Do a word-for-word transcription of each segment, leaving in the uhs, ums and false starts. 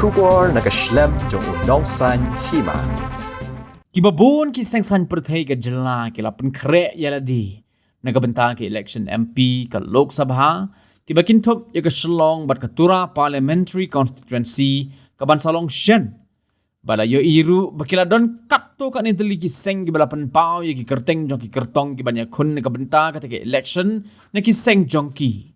Khubor na ka shlem jong u nongsaiñ hima. Kiba bun ki seng saiñ pyrthei ka jylla ki la pynkhreh ïa lade na ka bynta ka election M P ka Lok Sabha, kiba kynthup ïa ka Shillong bad ka Tura Parliamentary Constituency kaban sa long shen. Ba la ïohi ruh ba ki la don katto katne tylli ki seng kiba la pynpaw ïa ki kyrteng jong ki kyrtong kiban ïakhun na ka bynta kata ka election na ki seng jong ki.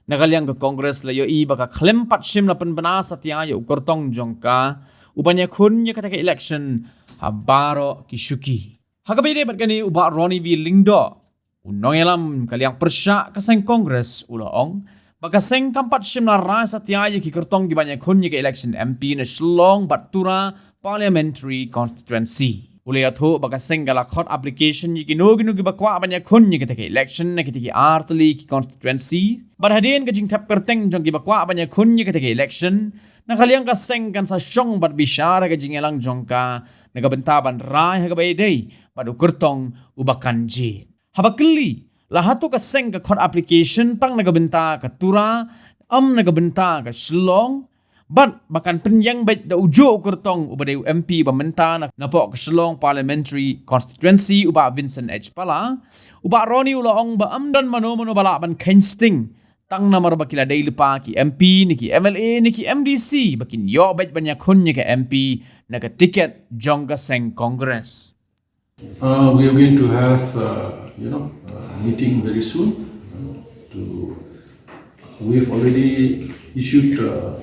Na ka liang ka Congress la ïohi ba ka khlem pat shym la pynbna satia ïa u kyrtong jong ka uban ïakhun ïa kata ka election ha baroh ki shuki. Ha kaba ïadei bad kane, u Bah Ronnie V Lyngdoh, u nongïalam ka liang pyrshah ka seng Congress, u la ong ba ka seng kam pat shym la rai satia ïa ki kyrtong kiban ïakhun ïa ka election M P na Shillong bad Tura Parliamentary Constituency. U la ïathuh ba ka seng ka la khot application ïa kino kino kiba kwah ban ïakhun ïa kata ka election na kita ki ar tylli ki constituency. Bad hadien ka jingthep kyrteng jong kiba kwah ban ïakhun ïa kata ka election, na ka liang ka seng kan sa shong bad bishar ha ka jingïalang jong ka na ka bynta ban rai ha kaba ïadei bad u kyrtong uba kan jied. Haba kylli, la hato ka seng ka khot application tang na ka bynta ka Tura, em na ka bynta ka Shillong, bad ba kan pynïeng beit da ujuh u kyrtong uba dei u M P ba mynta na, napoh ka Shillong Parliamentary Constituency, u Bah Vincent H Pala, u Bah Ronnie u la ong ba em don mano mano ba lah ban kheiñ sting, tang namar ba ki la dei lypa ki M P ne ki M L A ne ki M D C ba kin ïoh beit ban ïakhun ïa ka M P na ka tiket jong ka seng Congress. Uh, we are going to have, uh, you know, a meeting very soon uh, to, we've already issued uh,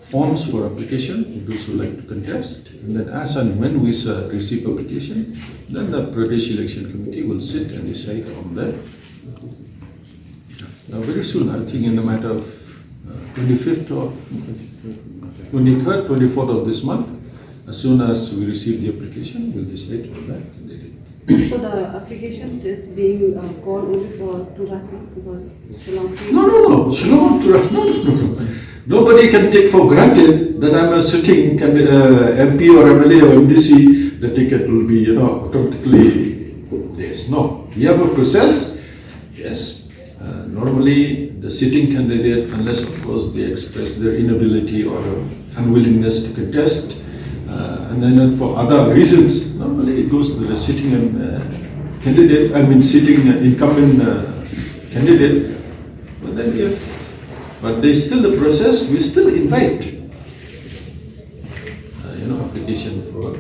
forms for application to those who like to contest. And then as and when we uh, receive application, then the Pradesh Election Committee will sit and decide on the. Now, very soon, I think in a matter of uh, twenty-fifth or twenty-third, twenty-fourth of this month, as soon as we receive the application, we'll decide on that candidate. So the application is being uh, called only for Tura seat because Shillong seat. No, no, no. Shillong, Tura, no, no, no. Nobody can take for granted that I'm a sitting candidate, uh, M P or M L A or M D C. The ticket will be, you know, automatically theirs. No, we have a process. Yes. Uh, normally, the sitting candidate, unless of course they express their inability or unwillingness to contest, uh, and then for other reasons, normally it goes to the sitting and uh, candidate, I mean sitting uh, incumbent uh, candidate. But then we have, but there's still the process, we still invite uh, you know, application for